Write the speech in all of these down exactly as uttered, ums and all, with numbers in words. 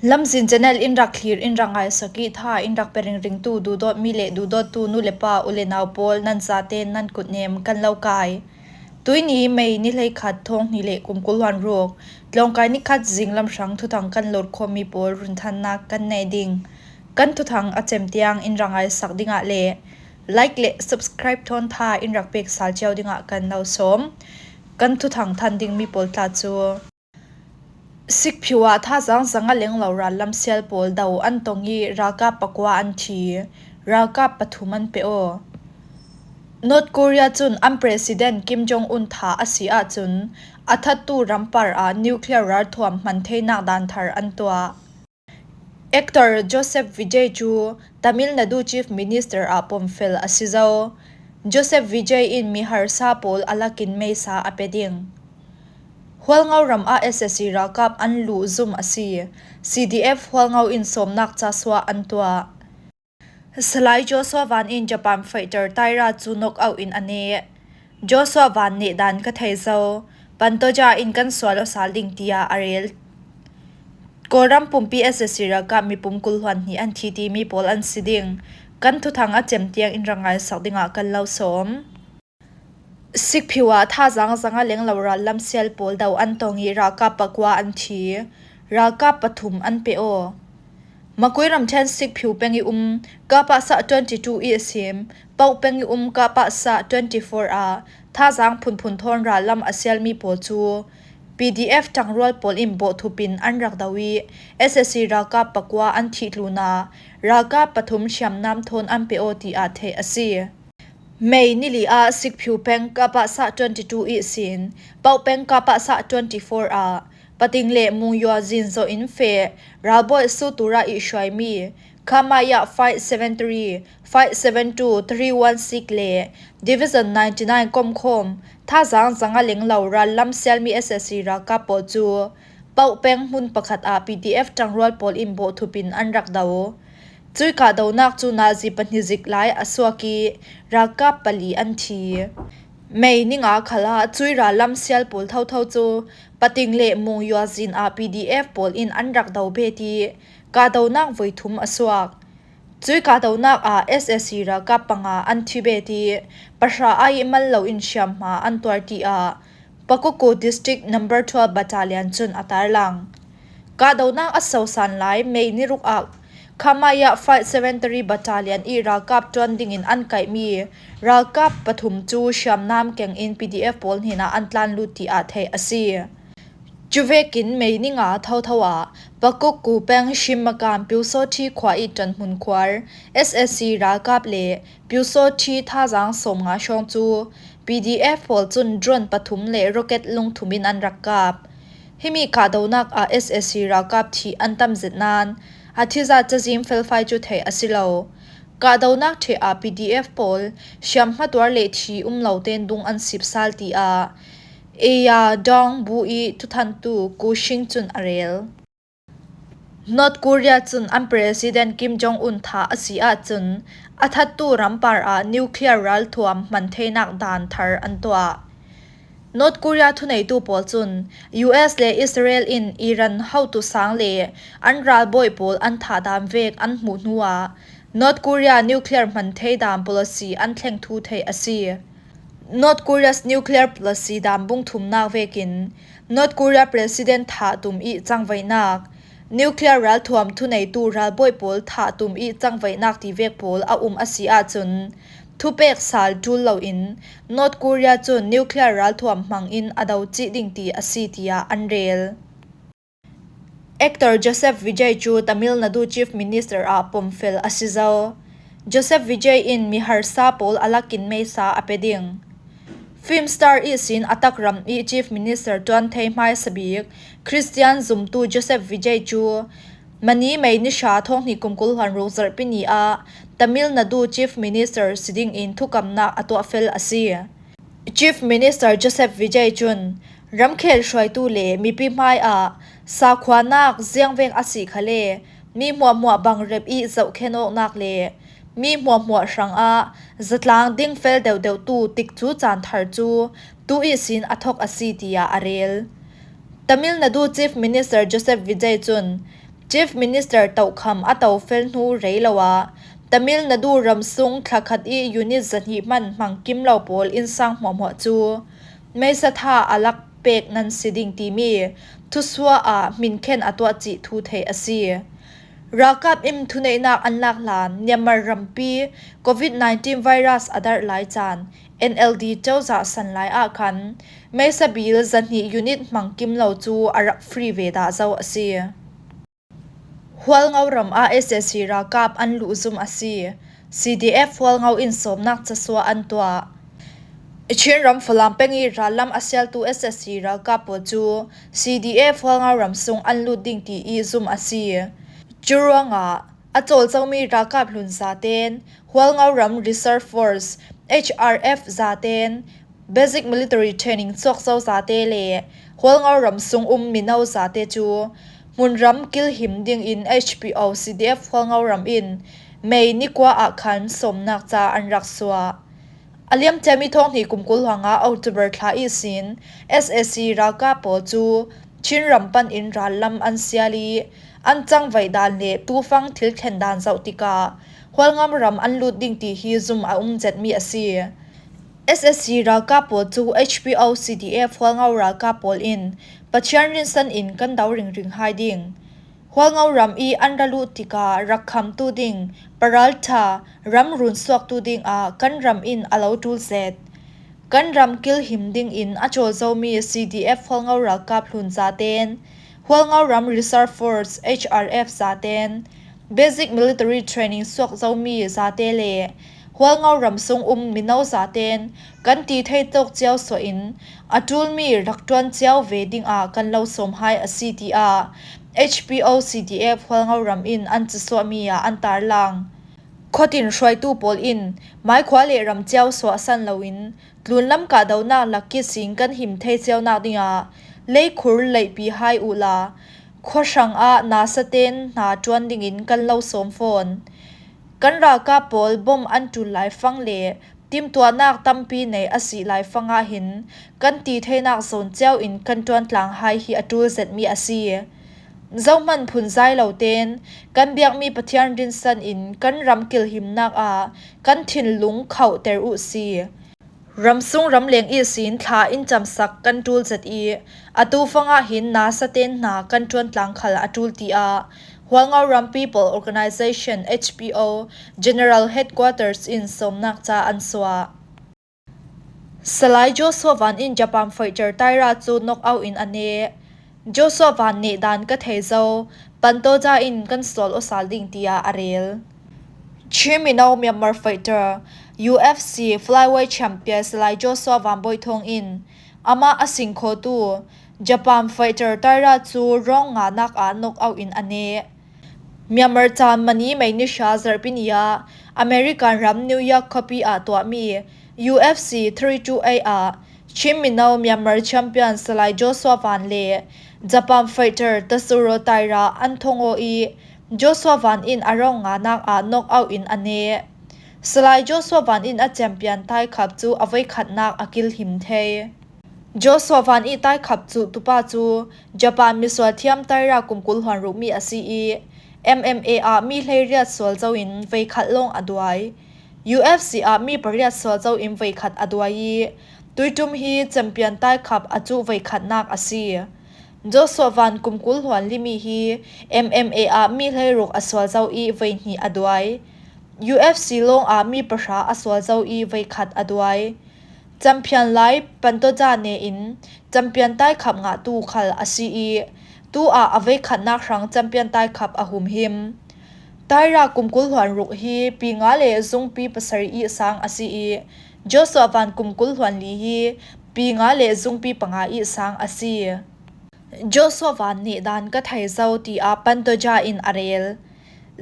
Lamzin Channel in rak thlir, in rak ngaisak i tha in rak pe ringringtu duhdawtmi le duhdawttu nu le pa, u le nau pawl, nan zaten nan kutnem kan lo kai. Tuini May ni hleikhat, thawng hnih le kum kul hluan ruk, tlawngkai ni khat zinglam hrang thuthang kan load khawmmi pawl runthannak kan nei ding. Kan thuthang a cem tiang in rak ngaisak dingah le like le subscribe thawn tha in rak pek sal cio dingah kan lo sawm. Kan thuthang than dingmi pawl tla cu Sikphiu ah thazang zanga lenglo rallam sial pawl do an tong i ralkap pakua an thi, ralkap pathum an pe aw. North Korea cun an President Kim Jong Un thah a si ahcun a thattu rampar ah nuclear ralthuam hman theinak dan thar an tuah. Actor Joseph Vijay cu Tamil Nadu Chief Minister ah pomfel a si zo. Joseph Vijay in miharsa pawl a lakin meisa a pe ding. Hualngo ram ah S S C ralkap an luh zum a si. C D F Hualngo in sawmnak casuah an tuah. Salai Joshua Van in Japan fighter Taira cu knock out in a neh. Joshua Van neh dan ka thei zo. Pantoja in kan sual aw sal ding, tiah a rel. Kawlram pumpi S S C ralkap mipum kul hluan hnih an thi timi pawl an si ding. Kan thuthang a cem tiang in rak ngaisak dingah kan lo sawm. Sikphiu ah thazang zanga lenglo rallam sial pawl do an tong i ralkap pakua an thi, ralkap pathum an pe aw. Makui ramṭhen Sikphiu peng i um Kapasa twenty two ihsin Pauk peng i um Kapasa twenty four ah thazang phunphun thawn rallam a sialmi pawl cu P D F ṭangrual pawl in bawhthup in an rak do i S S C ralkap pakua an thih tlunah ralkap pathum hriamnam thawn an pe aw tiah theih a si. May ni li ah Sikphiu peng Kapasa twenty two ihsin Pauk peng Kapasa twenty four ah Pating le Mungyua zin zawh in feh ralbawi Sutura i hruaimi Khamaya five seven three, five seven two, three one six le Division ninety nine komkhawm thazang zanga lenglo rallam sialmi S S C ralkap pawl cu Pauk peng hmun pakhat ah P D F ṭangrual pawl in bawhthup in an rak do. Cui kahdonak cu nazi pahnih zik lai a suak i ralkap pali an thi. May ni nga khal ah cui rallam sial pawl thotho cu Pating le Mungyua zin ah P D F pawl in an rak do bet i kahdonak voi thum a suak. Cui kahdonak ah S S C ralkap panga an thi bet i pahra ai mal lo in hriamhma an tuar tiah Pakokku District Number twelve Battalion cun a tarlang. Kahdonak a sosan lai May ni ruk ah Khamaya five seven three Battalion i ralkap ṭuan dingin an kaihmi ralkap pathum cu hriamnam keng in P D F pawl hnenah an tlan lut tiah theih a si. Cuvekin May ni nga thotho ah Pakokku peng Shimmakan Pyusawṭhi khua i ṭanhmun khuar S S C ralkap le Pyusawṭhi thazang sawmnga hrawng cu P D F pawl cun drone pathum le rocket lungthum in an rak kap. Himi kahdonak ah S S C ralkap thih an tam zet nain a thizat cazin felfai cu theih a si lo. Kahdonak ṭheh ah P D F pawl hriamhma tuar le thi um lo tein dung an sip sal tiah Eya Dong bu i thuthantu Ku Shing cun a rel. North Korea cun an President Kim Jong Un thah a si ahcun a thattu rampar ah nuclear ralthuam hman theinak dan thar an tuah. North Korea thuneitu pawl cun U S le Israel in Iran hotu sang le an ralbawi pawl an thah dan vek an hmuh hnuah North Korea nuclear hman thei dan policy an thleng thu theih a si. North Korea's nuclear policy dan bung thumnak vekin North Korea President thah tum i cangvaihnak, nuclear ralthuam thuneitu ralbawi pawl thah tum i cangvaihnak ti vek pawl a um a si ahcun thupek sal ṭul loin North Korea cun nuclear ralthuam hmang in a do cih ding ti a si tiah an rel. Actor Joseph Vijay cu Tamil Nadu Chief Minister ah pomfel a si zo. Joseph Vijay in miharsa pawl a lakin meisa a pe ding. Film star ihsin a takram i Chief Minister ṭuan thei hmaisa bik Christian zumtu Joseph Vijay cu mani May ni hra thawng hnih kum kul hluan ruk zarhpi ni ah Tamil Nadu Chief Minister si dingin thukamnak a tuah fel a si. Chief Minister Joseph Vijay cun ramkhel hruaitu le mipi hmai ah sakhuanak ziangvek a si khale mi hmuahhmuah bangrep i zohkhen awknak le mi hmuahhmuah hrangah zatlang ding fel deuhdeuhtu tikcu caan thar cu tu ihsin a thok a si tiah a rel. Tamil Nadu Chief Minister Joseph Vijay cun Chief Minister tohkham a to fel hnu rei lo ah Tamil Nadu ram sung thlakhat i unit zahnih hman hmang kim lo pawl innsang hmuahhmuah cu meisa tha a lak pek nan si ding timi thusuah ah hminkhen a tuah cih thu theih a si. Ralkap in thuneihnak an lak hlan Myanmar rampi COVID nineteen virus a darh lai caan N L D cozah san lai ah khan meisa bill zahnih unit hmang kim lo cu a rak free ve dah zo a si. Hualngo ram ah S A C ralkap an luh zum a si. C D F Hualngo in sawmnak casuah an tuah. Chin ram Falam peng i rallam a sialtu S A C ralkap pawl cu C D F Hualngo ram sung an lut ding ti i zum a si. Cu ruangah a cawlcomi ralkap hlun zaten Hualngo ram Reserve Force, H R F zaten Basic Military Training suak zo zate le Hualngo ram sung um mino zate cu hmunram kilhim dingin H P O C D F Hualngo ram in May ni kua ah khan sawmnak ca an rak suah. A liamciami thawng hnih kum kul hluanga October thla ihsin S A C ralkap pawl cu Chin ram pan in rallam an sial i an cangvaih dan le tufang thil thlen dan zoh tikah Hualngo ram an lut ding ti hi zum a um zetmi a si. S A C ralkap pawl cu H P O C D F Hualngo ralkap pawl in Pathian rinsan in kan do ringring hai ding. Hualngo ram i an ra luh tikah rak khamtu ding, paralṭha, ram run suaktu dingah kan ram in a lo ṭul zet. Kan ram kilhim dingin a cawlcomi C D F Hualngo ralkap hlun zaten, Hualngo ram Reserve Force, H R F zaten, Basic Military Training suak zomi zate le Hualngo ram sung um mino zaten kan ti thei tuk cio suah in a ṭulmi rak ṭuan cio ve dingah kan lo sawm hai a si, tiah H P O C D F Hualngo ram in an casuahmi ah an tarlang. Khuatin hruaitu pawl in maikhua le ram cio suahsan loin tlunlam kahdohnak lak kit sin kan him thei cionak dingah leikhur leihpi hai uhla khuahrang ah nasaten hna ṭuan dingin kan lo sawm fawn. Kan ralkap pawl bom an ṭul laifang le timtuahnak tampi nei a si laifang ah hin kan ti theinak zawn cio in kan ṭuantlang hai hi a ṭul zetmi a si. Zohman phunzai lo tein kan biakmi Pathian rinsan in kan ram kilhimnak ah kan thinlung khauhter uh si. Ramsung ramleng ihsin thla in camsak kan ṭul zet i, atu fangah hin nasaten hna kan ṭuantlang khal a ṭul, tiah Hualngo Ram People Organization, H P O, General Headquarters in sawmnak ca an suah. Salai Joshua Van in Japan fighter Taira cu knock out in a neh. Joshua Van neh dan ka thei zo, Pantoja in kan sual awsal ding, tiah a rel. Chin mino Myanmar fighter, U F C flyweight champion Salai Joshua Van Boih Thawng in amah a singkhawtu Japan fighter Taira cu round nganak ah knock out in a neh. Myanmar caan mani May ni hra zarhpi ni ah American ram New York khuapi ah tuahmi U F C three two eight ah Chin mino Myanmar champion Salai Joshua Van le Japan fighter Tatsuro Taira an thong aw i, Joshua Van in a round nganak ah knock out in a neh. Salai Joshua Van in a champion taikhap cu a voikhatnak a kilhim thei. Joshua Van i taikhap cu tupa cu Japan misual thiam Taira kum kul hluan rukmi a si i, M M A ah mi hleiriat sual zo in voikhat lawng a duai. U F C ah mi pariat sual zo in voikhat a duai i, tuiṭum hi champion taikhap a cu voikhatnak a si. Joshua Van kum kul hluan limi hi M M A ah mi hleiruk a sual zo i voihnih a duai. U F C lawng ah mi pahra a sual zo i voikhat a duai. Champion lai Pantoja ne in champion taikhap ngahtu khal a si i, tu ah a voikhatnak hrang champion taikhap a humhim. Taira kum kul hluan ruk hi pi nga le zungpi pasarih i sang a si i, Joshua Van kum kul hluan li hi pi nga le zungpi panga i sang a si. Joshua Van neh dan ka thei zo, tiah Pantoja in a rel.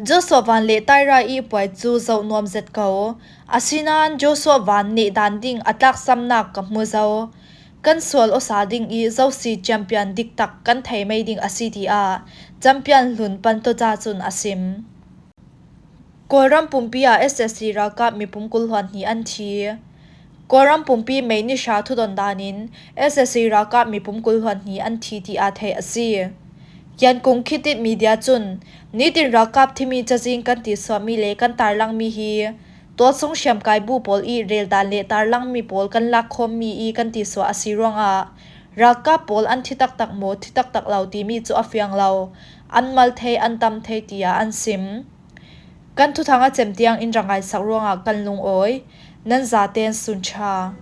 Joshua Van le Taira i puai cu zoh nuam zet ko. Asinain Joshua Van neh dan ding a tlaksamnak ka hmu zo. Kan sual awsal ding i Zosi champion diktak kan thei mei ding a si, tiah champion hlun Pantoja cun a sim. Kawlram pumpi ah S S C ralkap mipum kul hluan hnih an thi. Kawlram pumpi May ni hra thudon dan in S S C ralkap mipum kul hluan hnih an thi, tiah theih a si. Yangon Khit Thit Media cun nitin ralkap thimi cazin kan tisuahmi le kan tarlangmi hi tualsung hriamkai bu pawl i rel dan le tarlangmi pawl kan lakkhawmmi i kan tisuah a si ruangah ralkap pawl an thi taktak maw, thi taktak lo timi cu a fiang lo. An mal thei, an tam thei, tiah an sim. Kan thuthang a cem tiang in ra ngaisak ruangah kan lungawi. Nan zaten sun ṭha.